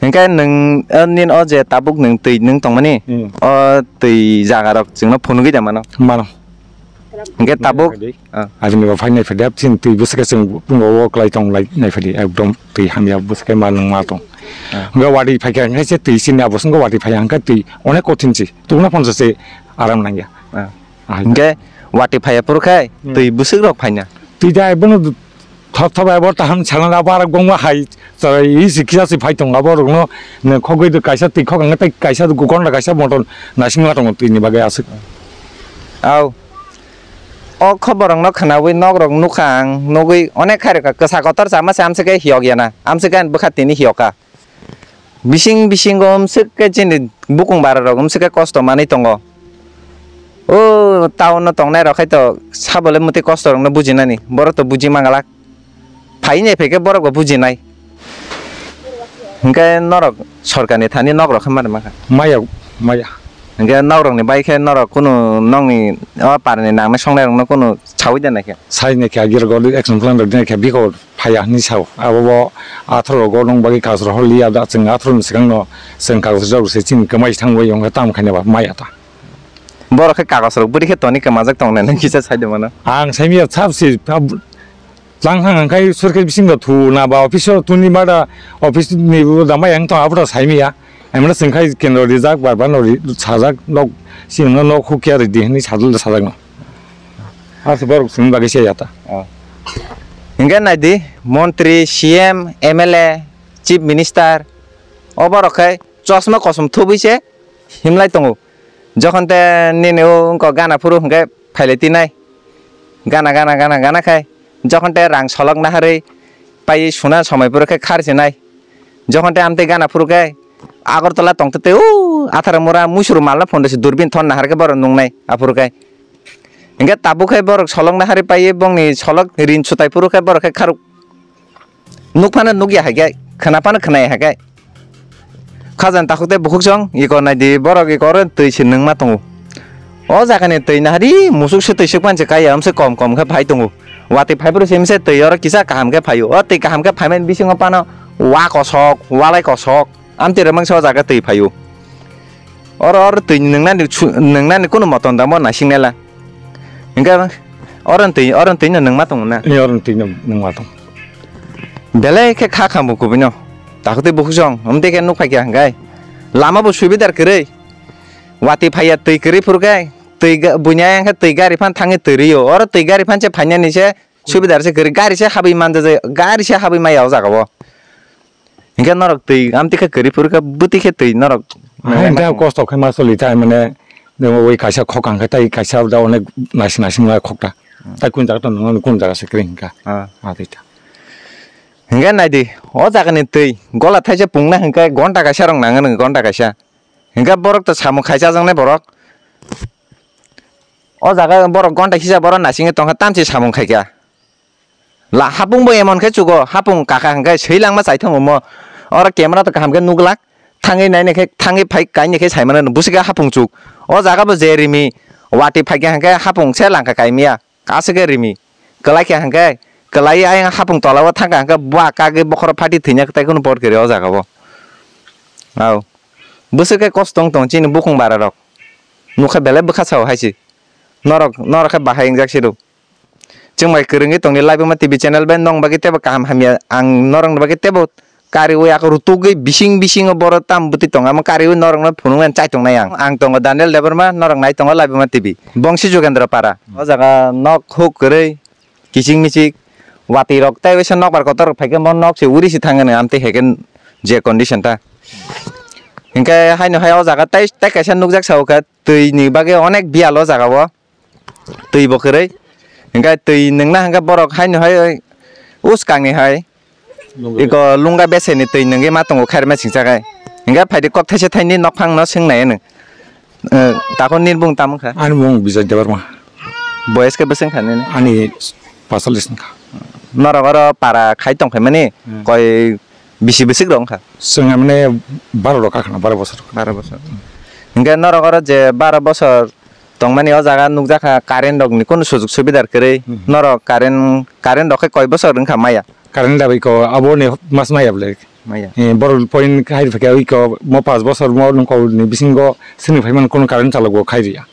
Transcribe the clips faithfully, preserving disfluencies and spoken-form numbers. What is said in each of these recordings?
Hwnkhe nwng, o nini o je tabuk nwng twi nwng tongmani, Hmm. o twi jaga rok chwngno phunugwi da mano? Mano. Hwnkhe tabuk, Nai phai di. Ah. Aboni bo phai nai phai di, aboni twi bwswk khe chwng pungo o kwlai tong lai nai phai di, ekdom twi hamya bwswk khe ma nwng ma tong. Ah. Hwnkhe watwi phai kha hwnkhe se twi chini abo swngo watwi phai ya hwnkhe twi onek kothin se, tukuna phone se aram nangya. Ah. Ah. Hwnkhe watwi phai ya phuru khe Hmm. twi bwswk rok phaina? Twi da bono Thop thop abo taham sana abo arok bangma hai, chwrai isi kisa se phai tongo abo rokno, ne khogwi de kaisa twi khok ang tei kaisa gonda kaisa motor naising ma tongo twi ni bagwi aswk. Au. O khobor rokno khwnawi nok rok nukha ang, nugwi onek khairokha kwsa kotor chama se amswk khe hiyok yana, amswk khe ani bwkha tini hiyok kha. Bising bisingo umswk khe chini bukung bara rok umswk khe kosto manwi tongo. O town o tongnai rok khai to sabole muti kosto rokno bujinani, borok to buji mangalak. Phai nai phai khe borok bo bujinai. Hwnkhe norok sorkar ni thani nok rok khe mari mankha. Maya, maya. Hwnkhe nok rok ni bai khe norok kunu nokni o par ni nangnai songnai rokno kunu sawi da nai khe. Sai nai khe agir gol action plan rok nai khe bikor. Phaiya hinwi sao. Abo bo atharo rogo nung bagwi kagoj rok hor liya da, chwng atharo ni swkang no chwng kagoj rok se chini kwmai thangwi wngkha, tamo khaina ba maya ta. Borok khe kagoj rok bwrwi khe toni kwmajak tong nai nang kisa sai de mano. Ang sai miya sab se, tab-, tlang thang ang khai sorkar bisingo thu na ba office o tuni ma da office ni bo da maya ang tong abo da sai miya. Emre chwng khai kendro rijak, bar bar no ri-, sajak, nok, chwng no nok hukya ridi hinwi sajak no. Ase borok chwng bagwi se yata. Oh. Hingke naidi, montri, C M, M L A, chief minister, o borok khai chosma kosom thubui se himlai tongo. Jokhon te nini o wngkok gana phuru hingke phailai tinai. Gana, gana, gana, gana khai. Jokhon te rang solok naharwi pai suna somoi phuru khe kharchinai. Jokhon te amtwi gana phuru khe Agartala tongtwtwi o athara mura muisuru malna phone se durbin thon nahar khe borok nungnai aphuru khe. Hingke tabuk khe borok solok nahari paiwi bongni solok rin sutai phuru khe borok khe kharuk. Nukphano nukya hai khe, khwnaphano khwnaya hai khe. Khajani takhuk tei bukhuk song iko naidi borok iko oro twi se nungma tongo. O jagani twi nahari musuk se twi suk panse kaiya amse kom kom khe phai tongo. Watwi phai phuru se mse twi oro kisa kaham khe phaio. O twi kaham khe phaimani bisingo phano wa kosok, walai kosok. Amtwi rwmangsa o jaga twi phaio. Oro, oro twi nwngnani su-, nwngnani kunu motom da mo naising nela. Hingke oro twi, oro twi no nungma tongo na? Ni oro twi no nungma tong. Belai khe kha khambo kubui no. Takhuk twi bukhuk song, amtwi khe nuk phai kha hingke. Lama bo subidar kwrwi. Watwi phaiya twi kwrwi phuru khe, twi ga-, buini ayang khe twi gari phan thangwi twi rwio. Oro twi gari phan se phainani se subidar se kwrwi. Gari se habwi manja je, gari se habwi maya o jaga o. Hingke norok twi amtwi khe kwrwi phuru khe bwtwi khe twi norok. Hai, nangya da nakhe. Kosto khe ma soli tai mane, nemo oi kaisa khok ang khe tai kaisa da onek naising naising ma khok ta. Hmm. Tai kun jaga to nang kun jaga se kwrwi hingka. Ah. Ah, twi ta. Hingke naidi, o jaga ni twi gola thaisa pungna hingke gonta kaisa rok nang nang gonta kaisa. Hingke borok to samung khai chajaknai borok. O jaga borok gonta kisa borok naisingwi tongkha tamchi samung khaikha. La hapung bo emon khe chugo, hapung kakha hwnkhe swi langma chaithang omo. Oro camera to kaham khe nuglak. Thangwi naina khe, thangwi phai kaina khe saimano bwswk khe hapung chuk. O jaga bo je rimi watwi phaikha hwnkhe hapung se langkha kaimia. Aswk khe rimi. Kwlai khe hwnkhe, kwlai ayang hapung tola o thangkha hwnkhe bua kagwi bokhoro phati thwina kwtai kheno bot kwrwi o jaga o. Au. Bwswk khe kosto wng tong chini bukung bara rok. Nukha belai bwkha sao hai se. Norok, norok khe bahai wngjak se rw. Chwng bai kwrwngwi tongni Laibuma T V channel bai nong bagwi teibo kaham hamya ang norokni bagwi teibo kariui ako rutugwi bising bisingo boro tam bwtwi tongo, amo kariui norokno phunuknani chai tongnai ang. Ang tongo Daniel Debbarma, norok nai tongo Laibuma T V. Bongsi Jugendra Para. O jaga nok huk kwrwi, kiching michik, watwi rok tei waisa nokbar kotor rok phaikhe mo nok se uri se thangani amtwi haikhe je condition ta. Hinkhe haino hai o jaga tei, tei kaisa nukjak sao khe twi ni bagwi onek biyal o jaga o. Twi bo kwrwi. Hinkhe twi nwngna hinkhe borok haino hai uskang ni hai. Iko lungga beseni twi nwngwi ma tongo khairma singsa khai. Hinkhe phaidi kok thaisa thaini nokphang no swngnai nwng. Eh, tako nini bung tamo kha? Ani bung Bijoy Debbarma. Boyes khe bwswng kha nini? Ani pasalis wngkha. Norok oro para khai tong phaimani Hmm. koi bisi bwswk rok wngkha? Chwng amne baro rok kakhna, baro bosor. Baro bosor. Hinkhe norok oro je baro bosor tongmani o jaga nukjakha, current rokni kunu sujuk subidar kwrwi. Hmm. Norok current, current rok khe koi bosor wngkha maya? Current dabai ko abo ni mas maya bwle. Maya. Eh, borok point khai rwkha iko mo pas bosor mo nungkol ni bisingo sini phaiman kono current chalok bo khai riya.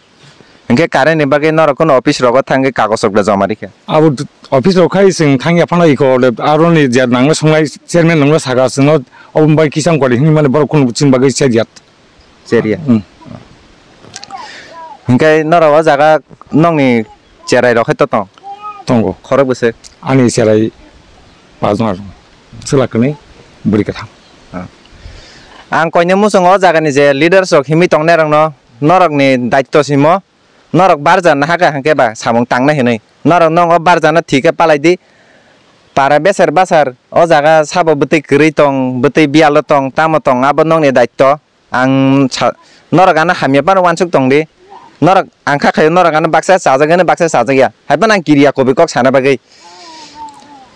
Hingke current ni bagwi norok kono office rogo thangwi kagoj rok da joma rikha. Abo d-, office rok khai sing thangya phano iko le aro ni je nangma songnai chairman nangma saka sino obo bai kisam kori hini mane borok kono chin bagwi chadiya. Chadiya. Hmm. Hingke norok o jaga nokni cherai rok hai to tong? Tongo. Khorok bwswk? Ani cherai pajma rok. Chwla kwnwi bwrwi kwthang. Ah. Ang koine muchungo o jagani je leaders rok himwi tongnai rokno norokni daitto simo norok barja nahaka hwnkhe ba samung tangnai hinwi norok nokno barjano thikhe palai di. Para beser basar o jaga sabo bwtwi kwrwi tong, bwtwi biyalo tong, tamo tong, abo nokni daitto. Ang sa-, norok ano hamya phano uansuk tong di. Norok ang kha khayo norok ano baksa chajak hwnwi baksa chajak ya. Hai phano ang kiriya kobi kok sana bagwi.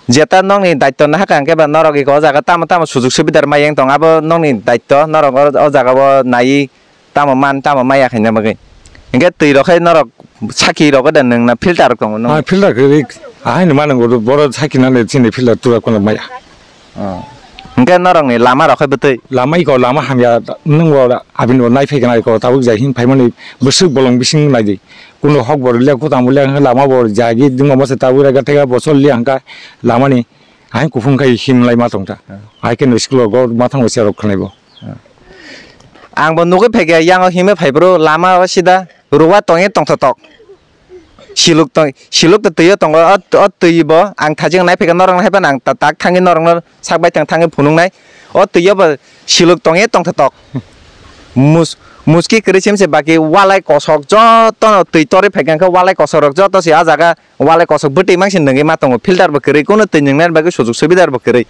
Jeta nokni daitto nahaka hwnkhe ba norok iko o jaga tamo tamo sujug subidar mai yang tong abo nokni daitto norok o, o jaga o naiwi tamo man tamo maya khaina bagwi. Hwnkhe twi rok khai norok saki rok da nwng na filter rok tongo nwng. Ah, filter kwrwi ahai no mano boro saki nani chini filter tura kono maya. Oh. Hingke norokni lama rok hai bwtwi? Lama iko lama hamya nwngo abini bo naiphai gana iko tabuk jai hin phaimani bwswk bolong bising naidi. Kuno hok bo liya kutang bo liya hwnkhe lama bo jagi dwngma masa tabuk rega thega bosol liya hwnkha lamani hai kuphung khai himlai ma tongta. Hmm. Hai khe no school o go ma thango cherok khwnai bo. Hmm. Ang bo nugwi phaikha yang o himwi phai bro lama o sida ruwa tongwi tongthotok. Siluk tong, siluk to twi o tongo, o, o twi bo ang thajik nai phaikha norok nai phano ang ta-, tak thangwi norok no sak bai thang thangwi phunuk nai. O twi o bo siluk tong ye tong tha tok. Mus-, muski kwrwi sim se baki walai kosok joto no twi torwi phaikha hwnkhe walai kosok rok joto se ah jaga walai kosok bwtwi mang se nwngwi ma tongo filter bo kwrwi kuno twi nwngnani bagwi sujug subidar bo kwrwi.